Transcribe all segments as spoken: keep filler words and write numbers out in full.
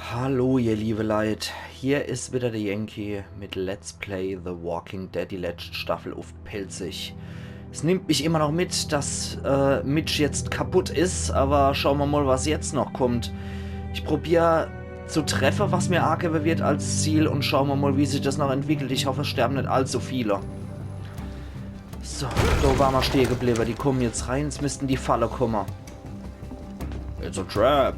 Hallo, ihr liebe Leit. Hier is wieder der Yankee mit Let's Play The Walking Dead, die letzte Staffel uff Pälzisch. Es nimmt mich immer noch mit, dass äh, Mitch jetzt kaputt is, aber schaue mer mal, was jetzt noch kommt. Ich probier zu treffe, was mir angebe wird als Ziel, und schaue mer mal, wie sich das noch entwickelt. Ich hoffe, es sterben net allzu viele. So, do war mer stehe gebliebe. Die kommen jetzt rein. Jetzt müssten die Falle kommen. It's a trap.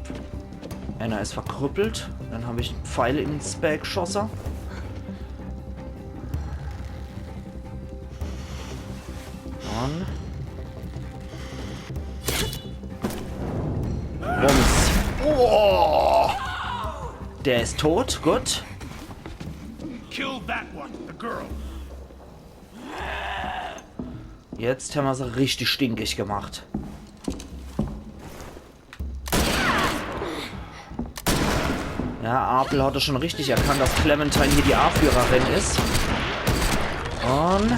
Einer is verkrüppelt. Dann hab ich en Pfeil ins Back geschosse. Und Rums. Oh! Der is tot, gut. Kill that one, the girl. Jetzt hämmer se richtig stinkig gemacht. Ja, Abel hat es schon richtig erkannt, dass Clementine hier die Anführerin is. Und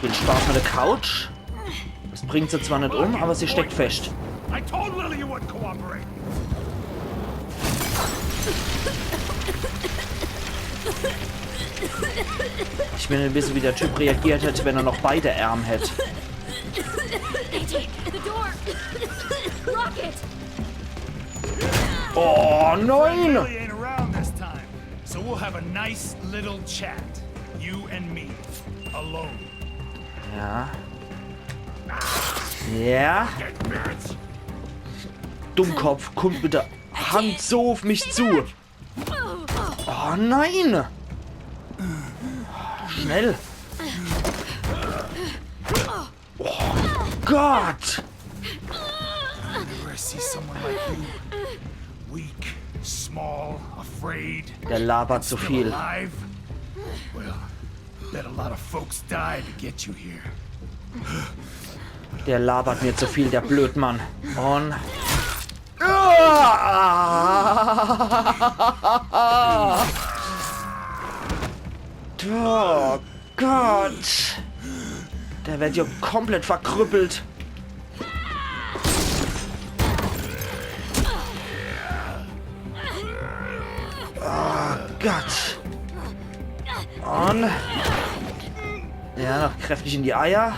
viel Spaß mit der Couch. Das bringt se zwar net um, aber sie steckt fest. I told Lily you wouldn't cooperate. Ich will net wisse, wie der Typ reagiert hätt, wenn er noch beide Ärm hätt. The door! Lock it! Oh nein! Lily ain't around this time, so we'll have a nice little chat. You and me. Alone. Ja. Ja. Dummkopf, kommt mit der Hand so auf mich zu. Oh nein! Schnell! Oh Gott! Whenever I see someone like you, weak, small, afraid, Der labert zu still viel. Alive, well, bet a lot of folks died to get you here. Der labert mir zu viel, der Blödmann. Und. Oh Gott! Der wird ja komplett verkrüppelt. Oh Gott! Und. Ja, noch kräftig in die Eier.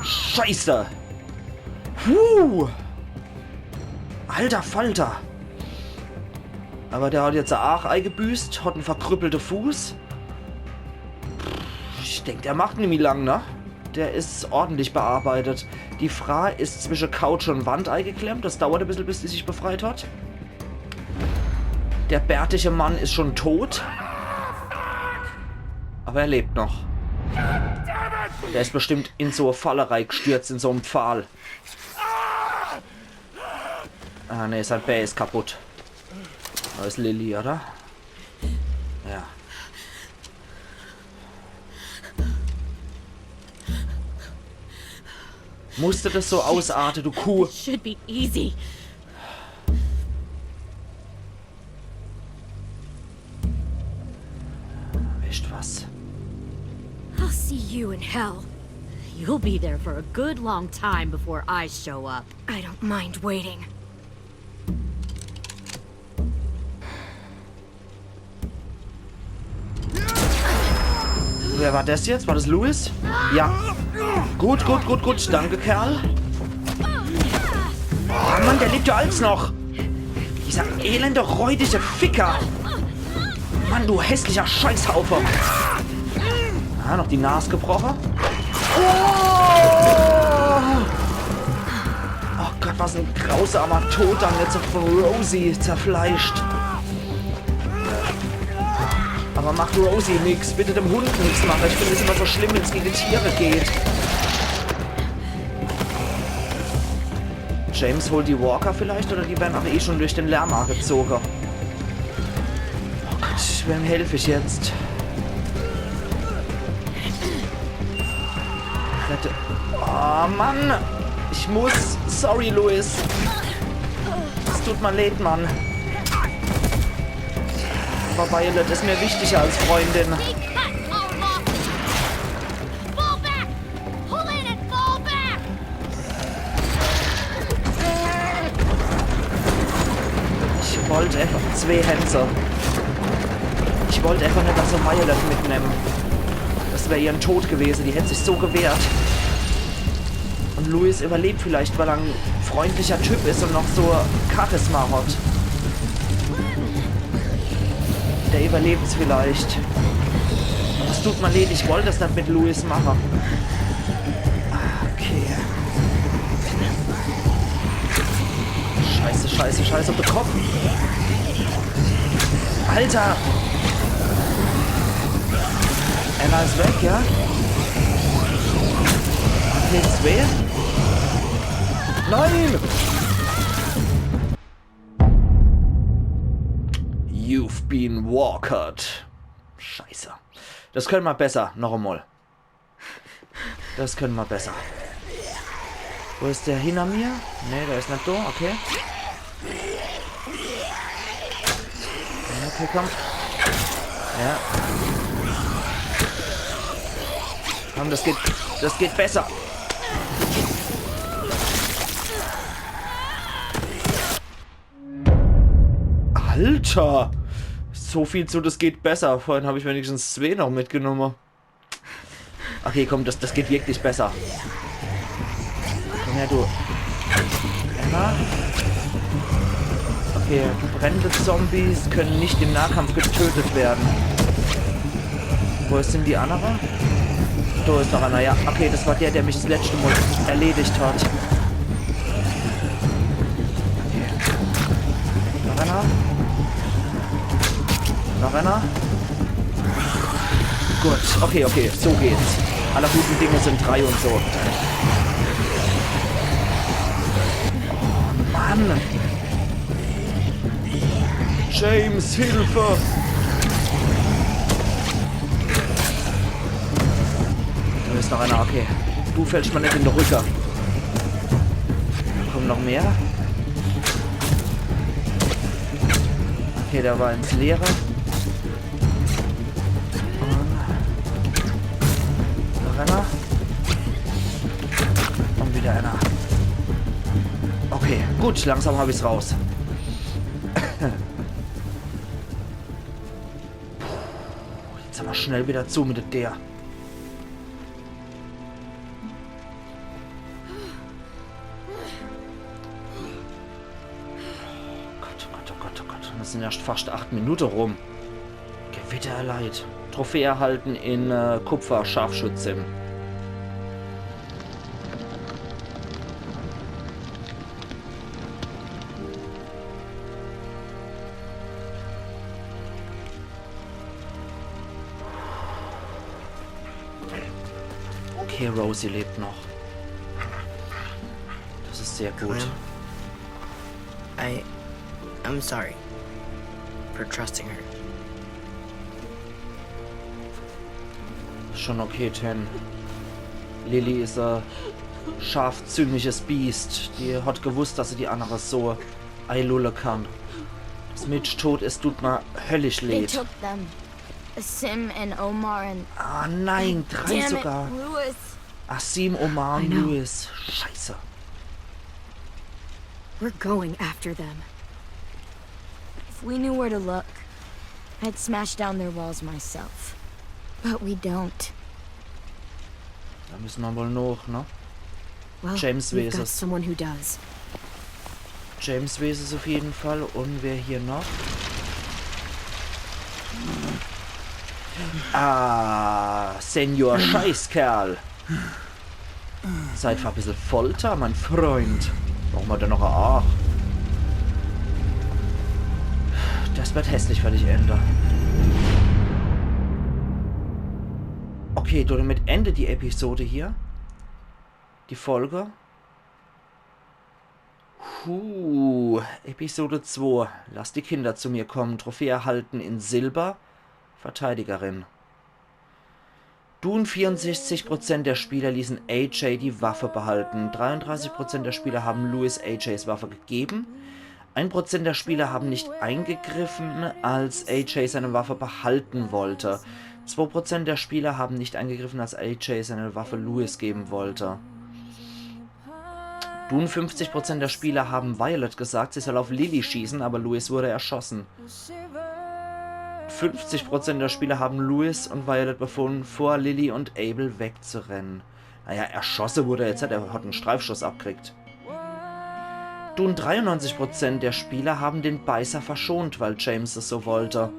Scheiße! Puh! Alter Falter! Aber der hat jetzt e Aach eigebüßt, hat en verkrüppelte Fuß. Ich denk, der macht nimmi lang, ne? Der is ordentlich bearbeitet. Die Fraa is zwische Couch und Wand eingeklemmt. Das dauert e bissel, bis die sich befreit hat. Der bärtige Mann is schon tot. Aber er lebt noch. Der is bestimmt in so e Falle reigestürzt, in so en Pfahl. Ah, ne, sein Bää is kaputt. Da is Lily, oder? Ja. Musste das so ausarte, du Kuh? This should be easy. Echt was? I'll see you in hell. You'll be there for a good long time before I show up. I don't mind waiting. Wer war das jetzt? War das Louis? Ja. Gut, gut, gut, gut. Danke, Kerl. Oh Mann, der lebt ja als noch. Dieser elende, räudige Ficker. Mann, du hässlicher Scheißhaufe. Ah, noch die Nas gebroche. Oh! Oh Gott, was en grausamer Tod dann jetzt von Rosie zerfleischt. Aber macht Rosie nix. Bitte dem Hund nix mache. Ich find es immer so schlimm, wenn's gegen Tiere geht. James holt die Walker vielleicht, oder die werden aber eh schon durch den Lärm angezogen. Oh Gott, wem helf ich jetzt? Rette. Oh Mann! Ich muss. Sorry, Louis. Es tut mir leid, Mann. Aber Violet is mir wichtiger als Freundin. Fall back! Pull in and fall back! Wollt einfach zwee Hänse. Ich wollt einfach net, dass se Violet mitnemme. Das wär ihrn Tod gewese. Die hätt sich so gewehrt. Und Louis überlebt vielleicht, weil er en freundlicher Typ is und noch so Charisma hat. Der überlebt's vielleicht. Es tut mir leid, ich wollt das net mit Louis mache. Okay. Scheiße, scheiße, scheiße, uff de Kopp. Alter! Anna is weg, ja? Macht jetzt weh? Nein! You've been walkered. Scheiße. Das könne ma besser. Noch emol. Das könne ma besser. Wo is der hinner mir? Nee, der is net do. Okay. Okay, komm. Ja. Komm, das geht, das geht besser. Alter! So viel zu, das geht besser. Vorhin hab ich wenigstens zwee noch mitgenomme. Okay, komm, das, das geht wirklich besser. Komm her, du. Emma? Okay, brennende Zombies können nicht im Nahkampf getötet werden. Wo is denn die annere? Do is noch einer, ja. Okay, das war der, der mich das letzte Mal erledigt hat. Okay. Noch einer? Noch einer? Gut, okay, okay, so geht's. Aller guten Dinge sind drei und so. Oh, Mann! James, Hilfe! Do is noch einer, okay. Du fällst mir net in de Rücke. Kommen noch mehr? Okay, der war ins Leere. Noch einer. Und wieder einer. Okay, gut, langsam hab ich's raus. Puh, jetzt aber schnell wieder zu mit der Deer. Gott, oh Gott, oh Gott, oh Gott. Das sind erst fast acht Minuten rum. Gewitter erleid. Trophäe erhalten in äh, Kupfer, Scharfschützin. Okay, Rosie lebt noch. Das ist sehr gut. Clem, I, I'm sorry for trusting her. Schon okay, Tenn. Lilly is e scharfzüngiges Biest. Die hat gewusst, dass sie die andere so eilulle kann. Dass Mitch tot is, tut mir höllisch leid. They took them. Aasim and Omar and... Ah nein, drei sogar. Damn it, Louis. Aasim, Omar und Louis. Scheiße. We're going after them. If we knew where to look, I'd smash down their walls myself. But we don't. Da müssen wir wohl noch, ne? Well, James we've got someone who does. James wees es auf jeden Fall. Und wer hier noch? Ah, Senior Scheißkerl. Zeit für e bissel Folter, mein Freund. Brauchen wir denn noch e Aach? Das wird hässlich für dich, Ende. Okay, damit endet die Episode hier. Die Folge. Puh, Episode zwei. Lass die Kinder zu mir kommen. Trophäe erhalten in Silber. Verteidigerin. Dun, vierundsechzig Prozent der Spieler ließen A J die Waffe behalten. Dreiunddreißig Prozent der Spieler haben Louis A Js Waffe gegeben. Ein Prozent der Spieler haben nicht eingegriffen, als A J seine Waffe behalten wollte. Zwei Prozent der Spieler haben nicht eingegriffen, als A J seine Waffe Louis geben wollte. Dun, fünfzig Prozent der Spieler haben Violet gesagt, sie soll auf Lily schießen, aber Louis wurde erschossen. Fünfzig Prozent der Spieler haben Louis und Violet befohlen, vor Lily und Abel wegzurennen. Naja, erschosse wurde er jetzt net, er hat en Streifschuss abkriegt. Dun, dreiundneunzig Prozent der Spieler haben den Beißer verschont, weil James es so wollte.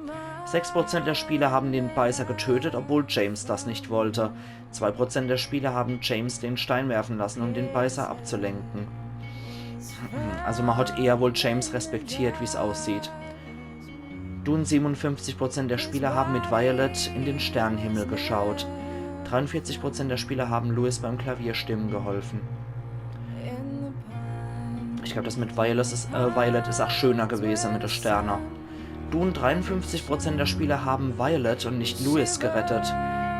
Sechs Prozent der Spieler haben den Beißer getötet, obwohl James das nicht wollte. Zwei Prozent der Spieler haben James den Stein werfen lassen, um den Beißer abzulenken. Also man hat eher wohl James respektiert, wie's aussieht. Dun, siebenundfünfzig Prozent der Spieler haben mit Violet in den Sternenhimmel geschaut. Dreiundvierzig Prozent der Spieler haben Louis beim Klavierstimmen geholfen. Ich glaub, das mit Violet is, äh, Violet is auch schöner gewese mit de Sterne. Dun, dreiundfünfzig Prozent der Spieler haben Violet und nicht Louis gerettet.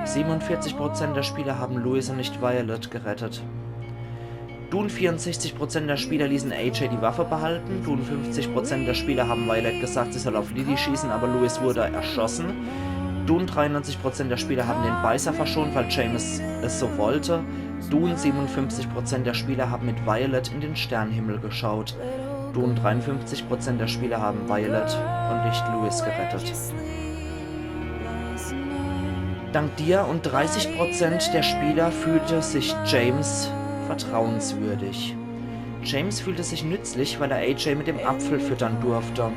Siebenundvierzig Prozent der Spieler haben Louis und nicht Violet gerettet. Dun, vierundsechzig Prozent der Spieler ließen A J die Waffe behalten. Dun, fünfzig Prozent der Spieler haben Violet gesagt, sie soll auf Lily schießen, aber Louis wurde erschossen. Dun, dreiundneunzig Prozent der Spieler haben den Beißer verschont, weil James es so wollte. Dun, siebenundfünfzig Prozent der Spieler haben mit Violet in den Sternenhimmel geschaut. Dun, dreiundfünfzig Prozent der Spieler haben Violet und nicht Louis gerettet. Dank dir und dreißig Prozent der Spieler fühlte sich James vertrauenswürdig. James fühlte sich nützlich, weil er A J mit dem Apfel füttern durfte.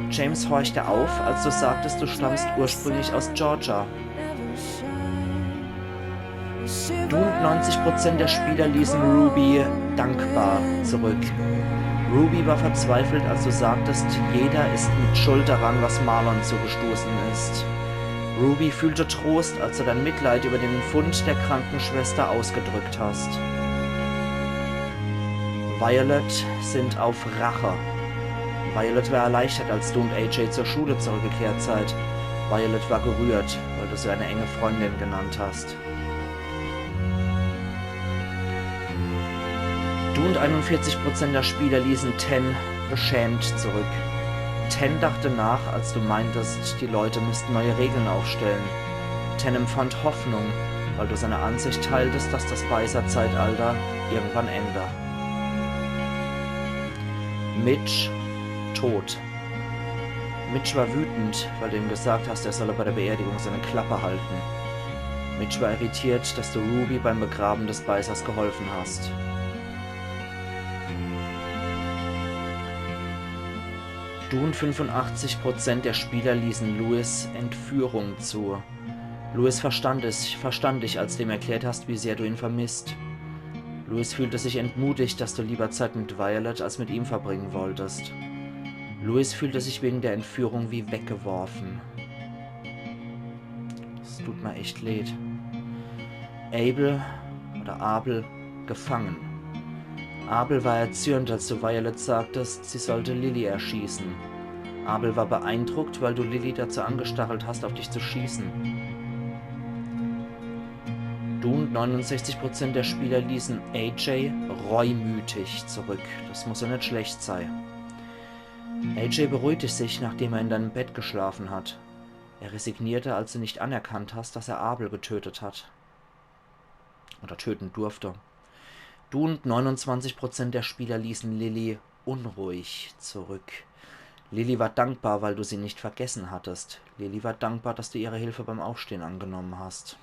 James horchte auf, als du sagtest, du stammst ursprünglich aus Georgia. Dun, neunzig Prozent der Spieler ließen Ruby dankbar zurück. Ruby war verzweifelt, als du sagtest, jeder ist mit Schuld daran, was Marlon zugestoßen ist. Ruby fühlte Trost, als du dein Mitleid über den Fund der Krankenschwester ausgedrückt hast. Violet sind auf Rache. Violet war erleichtert, als du und A J zur Schule zurückgekehrt seid. Violet war gerührt, weil du sie eine enge Freundin genannt hast. Du und einundvierzig Prozent der Spieler ließen Ten beschämt zurück. Ten dachte nach, als du meintest, die Leute müssten neue Regeln aufstellen. Ten empfand Hoffnung, weil du seine Ansicht teiltest, dass das Beißer-Zeitalter irgendwann endet. Mitch tot. Mitch war wütend, weil du ihm gesagt hast, er solle bei der Beerdigung seine Klappe halten. Mitch war irritiert, dass du Ruby beim Begraben des Beißers geholfen hast. Du und fünfundachtzig Prozent der Spieler ließen Louis Entführung zu. Louis verstand es, verstand dich, als du ihm erklärt hast, wie sehr du ihn vermisst. Louis fühlte sich entmutigt, dass du lieber Zeit mit Violet als mit ihm verbringen wolltest. Louis fühlte sich wegen der Entführung wie weggeworfen. Es tut mir echt leid. Abel oder Abel gefangen. Abel war erzürnt, als du Violet sagtest, sie sollte Lily erschießen. Abel war beeindruckt, weil du Lily dazu angestachelt hast, auf dich zu schießen. Du und neunundsechzig Prozent der Spieler ließen A J reumütig zurück. Das muss ja net schlecht sei. A J beruhigte sich, nachdem er in deinem Bett geschlafen hat. Er resignierte, als du nicht anerkannt hast, dass er Abel getötet hat. Oder töten durfte. Du und neunundzwanzig Prozent der Spieler ließen Lily unruhig zurück. Lily war dankbar, weil du sie nicht vergessen hattest. Lily war dankbar, dass du ihre Hilfe beim Aufstehen angenommen hast.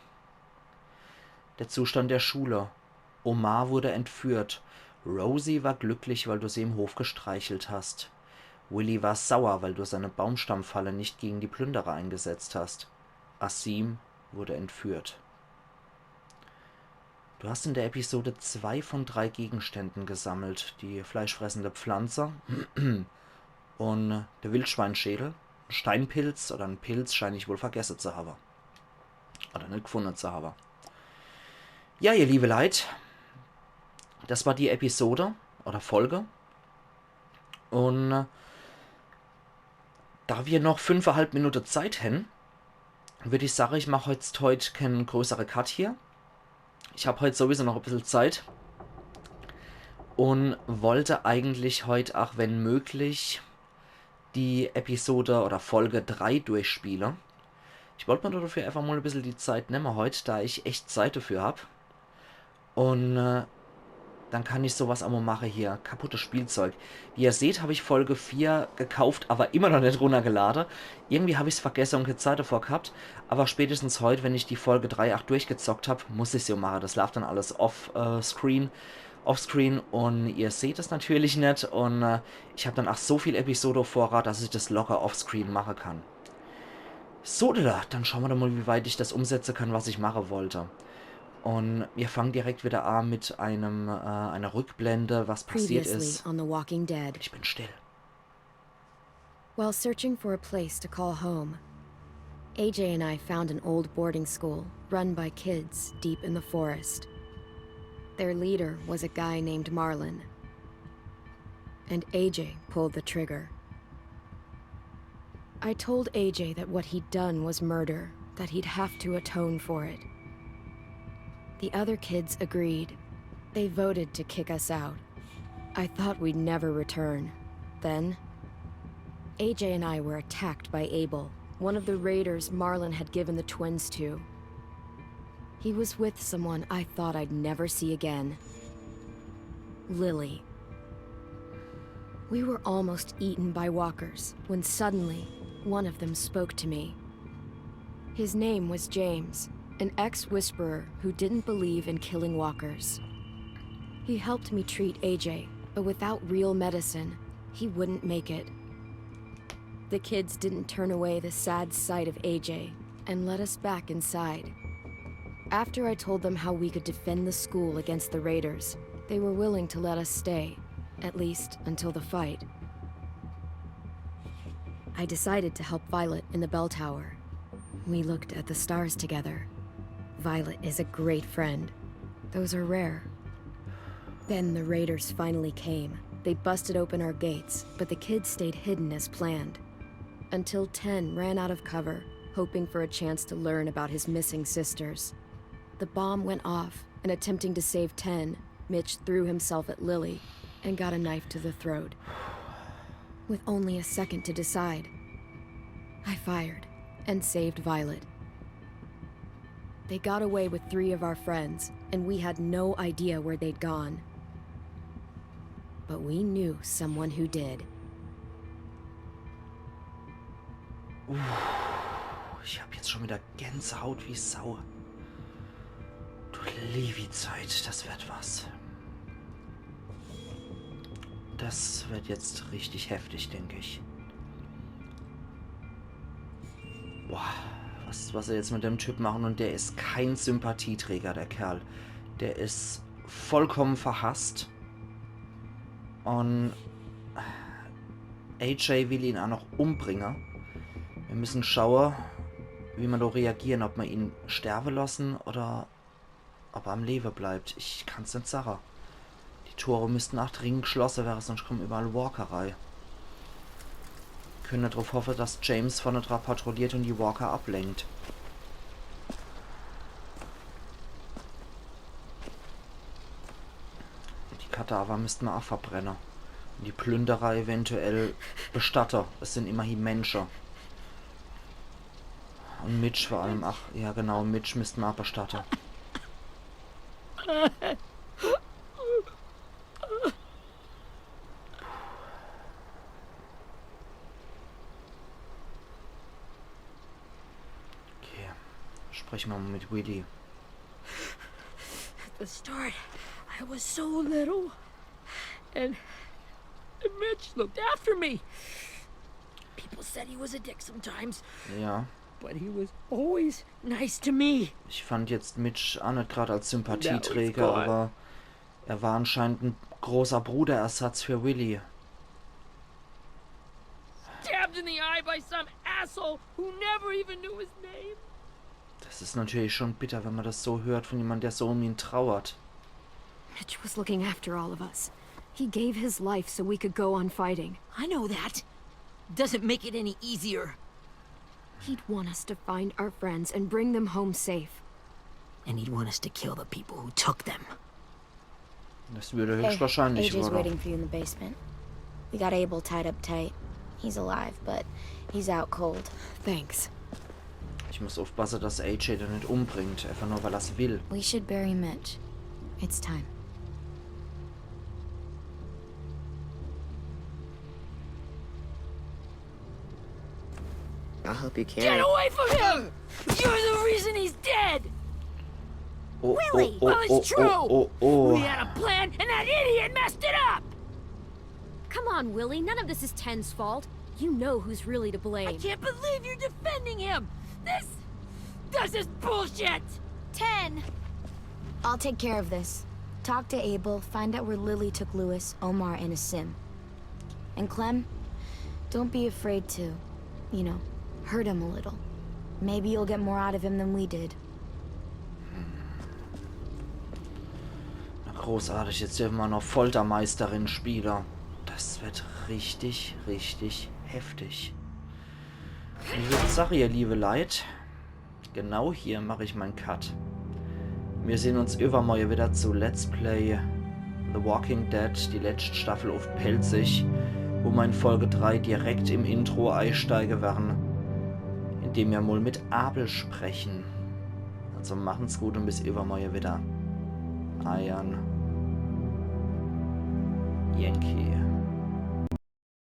Der Zustand der Schule. Omar wurde entführt. Rosie war glücklich, weil du sie im Hof gestreichelt hast. Willy war sauer, weil du seine Baumstammfalle nicht gegen die Plünderer eingesetzt hast. Asim wurde entführt. Du hast in der Episode zwei von drei Gegenständen gesammelt. Die fleischfressende Pflanze und der Wildschweinschädel. Steinpilz oder en Pilz schein ich wohl vergesse zu habe. Oder net gefunde zu habe. Ja, ihr liebe Leit, das war die Episode oder Folge. Und da wir noch fünfeinhalb Minute Zeit hän, würd ich sage, ich mach heut, heut kein größere Cut hier. Ich hab heut sowieso noch e bissel Zeit und wollte eigentlich heut, ach wenn möglich, die Episode oder Folge drei durchspiele. Ich wollt mir dafür einfach mal e bissel die Zeit nemme heut, da ich echt Zeit dafür hab. Und äh, Dann kann ich sowas aa mol mache hier. Kaputtes Spielzeug. Wie ihr seht, hab ich Folge vier gekauft, awwer immer noch net runnergelade. Irgendwie hab ich's vergesse un kä Zeit davor gehabt. Awwer spätestens heut, wenn ich die Folge drei ach durchgezockt hab, muss ich's jo mache. Das laaft dann alles off, äh, screen, offscreen un ihr seht es natürlich net. Un, äh, ich hab dann ach so viel Episode uff Vorrat, dass ich das locker offscreen mache kann. So, da, dann schaue mer doch mol, wie weit ich das umsetze kann, was ich mache wollt. Un mir fangen direkt wieder aa mit einem, äh, einer Rückblende, was passiert is. Previously on The Walking Dead. Ich bin still. While searching for a place to call home, A J and I found an old boarding school run by kids deep in the forest. Their leader was a guy named Marlon. And A J pulled the trigger. I told A J that what he'd done was murder, that he'd have to atone for it. The other kids agreed. They voted to kick us out. I thought we'd never return. Then, A J and I were attacked by Abel, one of the raiders Marlon had given the twins to. He was with someone I thought I'd never see again. Lily. We were almost eaten by walkers when suddenly one of them spoke to me. His name was James, an ex-whisperer who didn't believe in killing walkers. He helped me treat A J, but without real medicine, he wouldn't make it. The kids didn't turn away the sad sight of A J and let us back inside. After I told them how we could defend the school against the raiders, they were willing to let us stay, at least until the fight. I decided to help Violet in the bell tower. We looked at the stars together. Violet is a great friend. Those are rare. Then the raiders finally came. They busted open our gates, but the kids stayed hidden as planned. Until Ten ran out of cover, hoping for a chance to learn about his missing sisters. The bomb went off, and attempting to save Ten, Mitch threw himself at Lily and got a knife to the throat. With only a second to decide, I fired and saved Violet. They got away with three of our friends, and we had no idea where they'd gone. But we knew someone who did. Ich hab jetzt schon wieder Gänsehaut wie Sau. Du liewi Zeit, das wird was. Das wird jetzt richtig heftig, denk ich. Boah, was, was se jetzt mit dem Typ machen. Un der is kein Sympathieträger, der Kerl. Der is vollkommen verhasst. Un A J will ihn aa noch umbringe. Mir müssen schaue, wie mer do reagieren, ob mer ihn sterbe lassen oder ob er am Lewe bleibt. Ich kann's net sage. Die Tore müssten aa dringend geschlosse wäre, sonst kommen überall Walker rei. Könne druff hoffe, dass James vorne dra patrouilliert un die Walker ablenkt. Die Kadaver müssten mer aa verbrenne. Un die Plünderer eventuell bestatte. Es sind immerhin Mensche. Un Mitch vor allem. Ach, ja genau, Mitch müssten mer aa bestatte. Okay, spreche mer mol mit Willy. At the start, I was so little. And Mitch looked after me. People said he was a dick sometimes, Ja, but he was always nice to me. Ich fand jetzt Mitch aa net grad als Sympathieträger, aber er war anscheinend en großer Bruderersatz für Willy. Stabbed in the eye by some asshole who never even knew his name. Das is natürlich schon bitter, wenn mer das so hört von jemand, der so um ihn trauert. Mitch was looking after all of us. He gave his life so we could go on fighting. I know that. Doesn't make it any easier. He'd want us to find our friends and bring them home safe. And he'd want us to kill the people who took them. Das würde höchstwahrscheinlich, A J's oder? Waiting for you in the basement. We got Abel tied up tight. He's alive, but he's out cold. Thanks. Ich muss aufpasse, dass A J den net umbringt, einfach nur weil er's will. We should bury Mitch. It's time. I'll help you Get carry. Away from him! You're the reason he's dead! Oh, Willy! oh, Well, oh, it's oh, true. Oh, oh, We oh. Had a plan, and that idiot messed it up! Come on, Willy. None of this is Ten's fault. You know who's really to blame. I can't believe you're defending him! This... This is bullshit! Ten! I'll take care of this. Talk to Abel, find out where Lily took Lewis, Omar, and Aasim. And Clem, don't be afraid to, you know, hurt him a little. Maybe you'll get more out of him than we did. Na großartig, jetzt dürfen wir noch Foltermeisterin spielen. Das wird richtig, richtig heftig. Und ich würd sagen, ihr liebe Leit, genau hier mache ich meinen Cut. Wir sehen uns übermorgen wieder zu Let's Play The Walking Dead, die letzte Staffel auf Pälzisch, wo wir in Folge drei direkt im Intro einsteigen werden, indem wir mal mit Abel sprechen. Also machen's gut und bis übermorgen wieder. Eiern Yankee.